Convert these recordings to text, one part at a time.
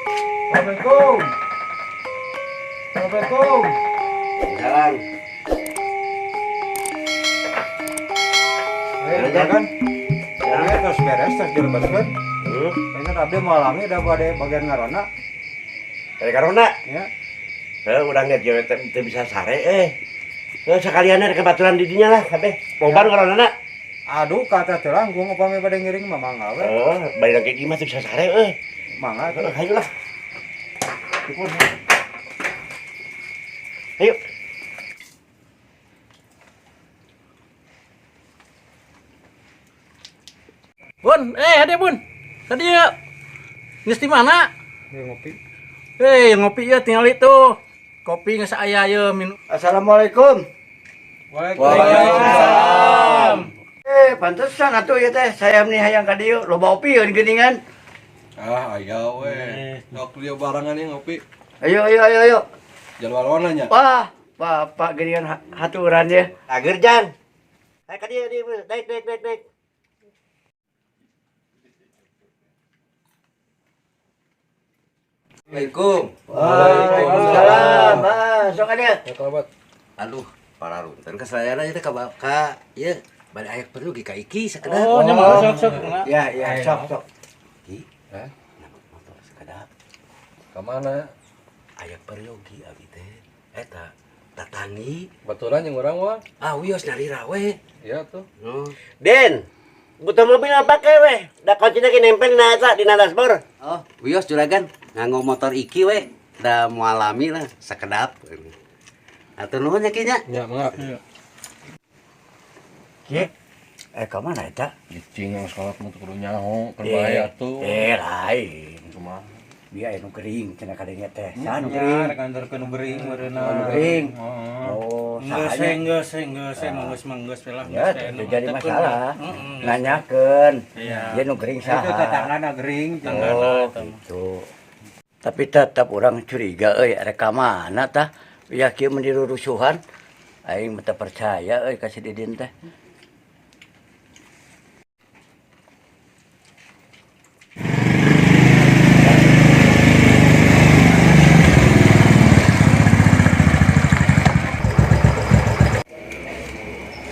Assalamualaikum. Assalamualaikum. Jalan. Eh, kan? Ya, terus beres, terus dilebetkeun. Ini abdi mau alami udah pada bagian ngaronda. Dari karona. Ya. Heuh, urang ge teu teu bisa sare eh. Heuh, sakalian rek baturan di dinya lah kabeh. Loba nu ngarondana. Aduh, kata teh langkung upami pada ngiring mah mangga we. Heuh, bari lagi imah teu bisa sare euy. Mangga Heuh, hayu lah. Syukur. Ayo. Bun, eh ada Bun. Tadi ya. Geus di mana? Ini ngopi. Eh, ngopi ya tinggal itu. Kopi geus aya ye minum. Assalamualaikum. Waalaikumsalam. Eh, pantesan atuh ieu teh saya meni hayang ka dieu loba opi euy geuningan. Ah, aya we. Sok dia barengan ya ngopi. Ayo ayo ayo ayo. Jalur nya. Wah, bapak geuningan haturan ya. Ager jan. Ayo ka dieu dieu, naik naik naik naik. Assalamualaikum. Waalaikumsalam. Ah, sok ka dieu. Ya kerabat. Aduh, para runten kasayana ieu teh ka ka ieu bade aya perlu ge ka iki sakedap. Oh, nya mah sok sok. Ya ya, sok sok. Ki, Hah? nama motor sakedap. Ka mana? Aya peryogi abi teh. Eta tatangi. Baturan yang urang mah. Ah, wios nyarira we. Iya tuh. Oh. Den, butuh mobil apa pake weh? Da kuncina ge nempel na eta dina dashboard. Oh, wios juragan nganggo motor iki we. Da moal lami lah sakedap. Atur nuhun nya ki nya. Ya, mangga. Ki. Eh, ka mana eta? Cicing yang sekolah mah kudu nyaho, keur bahaya tuh. Eh, lain. Cuma Biar anu gering cenah kadenya teh. Saha nu Ya, gering? rek nganterkeun nu gering meureunna. Nu gering. Heeh. Oh, Geus sahanya. geus geus geus mah geus we lah. Ya, geus we. teu jadi masalah. Heeh. Nanyakeun. Iya. Dia nu gering Itu saha? tetanggana gering. Oh, gitu. Tapi tetap orang curiga euy rek ka mana tah? Ya kieu mun dirurusuhan aing mah teu percaya euy ka si Didin teh.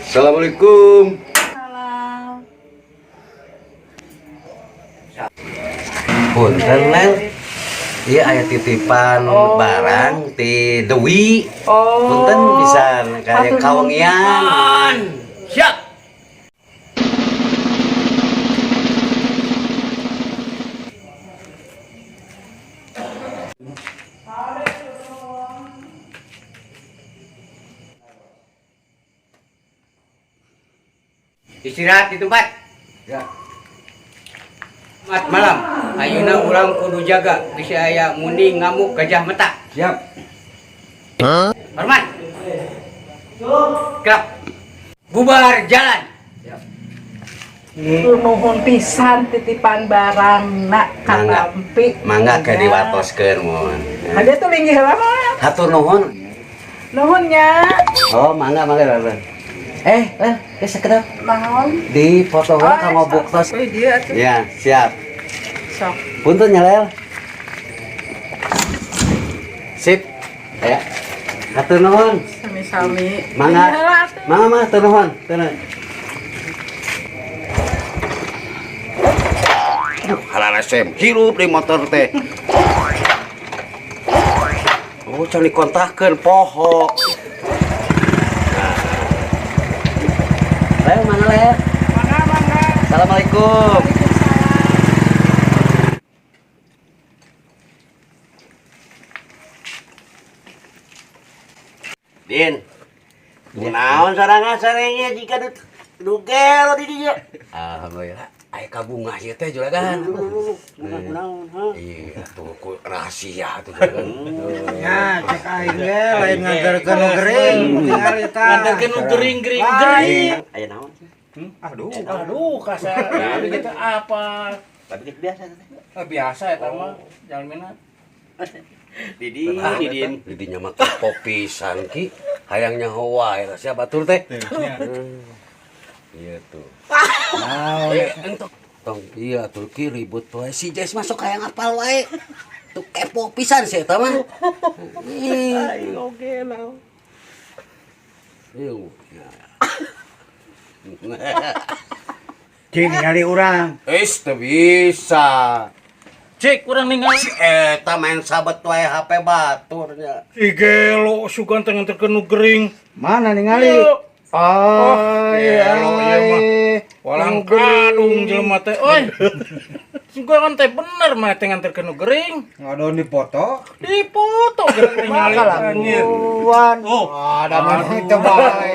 Assalamualaikum. Salam. Punten Lel. Ieu aya titipan barang ti Dewi. Oh. Punten pisan kaya Hatur kawengian. Siap. Istirahat di tempat. Ya. Selamat malam. Ayeuna urang kudu jaga bisi aya munding ngamuk gajah meta. Siap. Hormat. Gerak. Bubar jalan. Nuhun pisan titipan barang nak Mangga. katampi. Mangga ke diwatoskeun mun. Ada tuh linggih heula mah. Hatur nuhun. Nuhun nya. Oh, mangga mangga Lel. Eh, Lel, geus sakedap. Naon? Di foto heula kanggo buktos. Oh, dia atuh. Ya, siap. Sok. Punten nya Lel. Sip. Ya. Hatur nuhun. Sami-sami. Mangga. Linggih heula atuh. Mangga mangga hatur nuhun. Hatur nuhun. Aduh, halalesem hirup di motor teh. Oh, can dikontakkeun poho. Nah. Lel, mana Lel? Mangga mangga. Assalamualaikum. Waalaikumsalam. Din. Kunaon sorangan sarengnya jika du dugel di dieu. Alhamdulillah. Aya kabunga ieu teh juragan. Bunga kunaon, ha? Iya, tuh ku rahasia tuh juragan. Ya, cek aing ge lain nganterkeun nu gering, tinggal eta. Nganterkeun nu gering gering gering. Aya naon sih? Aduh, Aduh, kasar. Abi gitu apa? Tapi geus biasa teh. Eh, biasa eta mah jalmina. Didin, Didin. Didinya mah kepo pisan ki. Hayang nyaho wae lah sia batur teh. Iya tuh. Naon? Eh, entok. Tong iya tuh ki ribut wae si Jess masuk hayang apal wae. Tuh kepo pisan sih eta mah. Aing oge lah. Ieu. Cing ningali urang. Is teu bisa. Cik urang ningali. Si eta main sabet wae HP batur nya. Si gelo sugan teh nganterkeun nu gering. Mana ningali? Yo. Oh, gelo ieu mah. Walang kadung jelema teh euy. Sugan teh bener mah teh nganterkeun nu gering. Ngadon dipoto. Dipoto geus ningali anjir. Wan. Oh, Ada mana itu bae.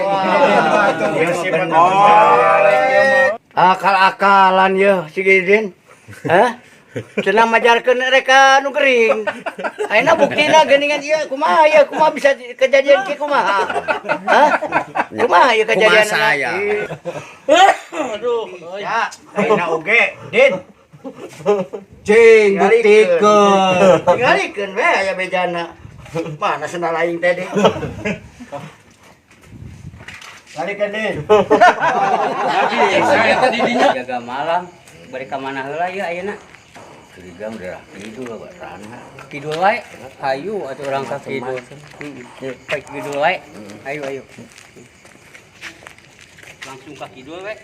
Akal-akalan ye si Gidin. Hah? Cenah majarkeun reka nu gering. Ayeuna buktina geuningan ieu kumaha ieu kumaha bisa kejadian kieu kumaha? Hah? Kumaha ieu kejadian? Kumaha saya? Aduh, euy. Ya, ayeuna oge, Din. Cing buktikeun. Tingalikeun we aya bejana. Mana sendal aing teh, Din? Balikeun, Din. Bisa eta di dinya. Jaga malam bari ka mana heula ieu ayeuna? Curiga udah kidul rana. Kidul wae. Hayu atuh urang ka kidul. Heeh. Ka kidul wae. Ayo ayo. Langsung ka kidul we.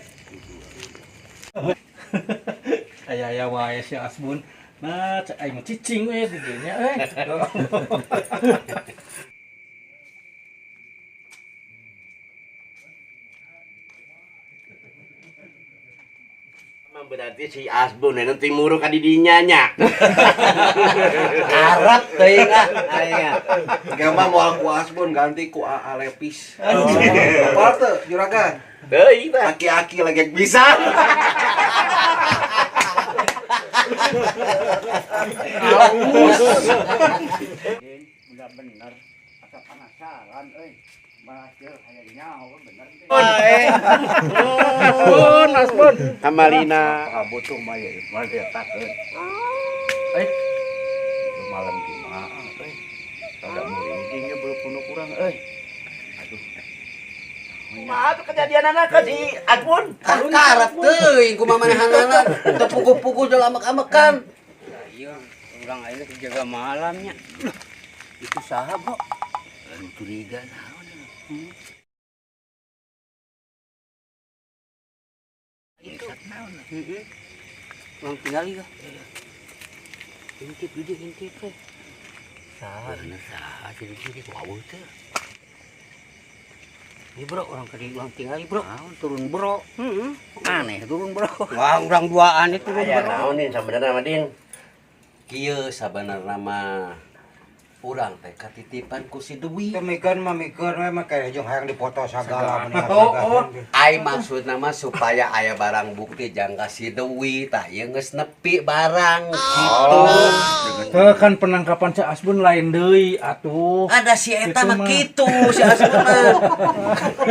Aya-aya wae si Asbun. Nah, cek aing mah cicing we di dinya euy. Emang berarti si Asbun nanti muru ka didinya nya. Arab teuing ah aing ah. Gama moal ku Asbun ganti ku AA Lepis. Apa teu juragan? Deui tah. Aki-aki lagi bisa. Udah bener. Asa penasaran euy. Malah kieu hayang nyaho bener. Asbun, Asbun. Amalina. Butuh mah ya, mah dia takut. Eh, itu malam Jumat, eh. Rada muriding ya belum penuh kurang, eh. Aduh. Kumaha tuh kejadianana ka si Asbun? Karep teuing kumaha manehanana teu puguh-puguh jeung amek-amekan. Iya, urang ayeuna jaga malamnya. Itu saha, Bro? Anu curiga naon. Itu. Heeh. Urang tinggali ka. Intip di dieu intip we. Saha, bener saha jadi gini wawuh teh. Ieu bro, urang ka dieu urang tinggali, Bro. Naon turun bro. Heeh. Aneh turun bro. Wah, urang duaan itu turun, Aya Bro. naon nih sabenerna mah Din? Kieu sabenerna mah urang teh katitipan ku si Dewi. Mikeun mah mikeun we mah kayak jeung hayang dipoto sagala mendingan. Oh, oh. Ai maksudna mah supaya aya barang bukti jangka si Dewi tah ieu geus nepi barang gitu. Teu kan penangkapan si Asbun lain deui atuh. Ada si eta Itu mah mah. kitu si Asbun mah.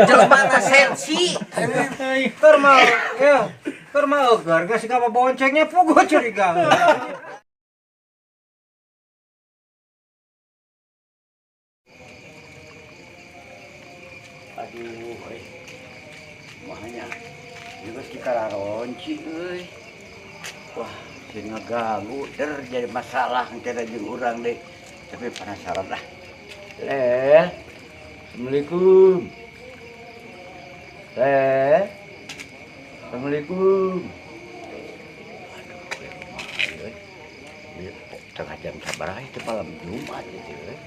Jelema na sensi. Keur mah ya, keur mah eueur geus boncengnya puguh curiga. Aduh, euy. Mahanya. Ieu geus dikararonci euy. Wah, si ngeganggu der jadi masalah engke jeung urang deui. Tapi penasaran lah. Leh. Assalamualaikum. Leh. Assalamualaikum. Aduh, kumaha ieu, euy. Ieu tengah jam sabaraha itu malam Jumat gitu euy.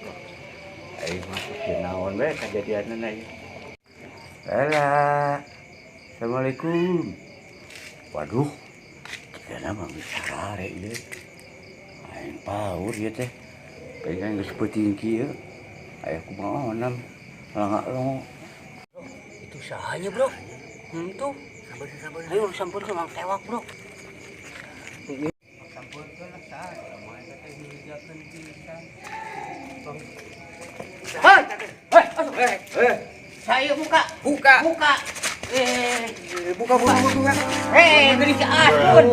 Aing mah si naon we kajadianna ieu. Lela. Assalamualaikum. Waduh, jigana mah geus sarare ieu. Aing paur ieu teh. Pengen geus peuting kieu. Aya kumaha onam. Langak-longo. Itu sahanya, Bro. Tuh. Ayo sampeurkeun urang tewak, Bro. Hei, hei, asup, eh. Saya buka, buka, buka. Buka buka buka. Geuning si Asbun.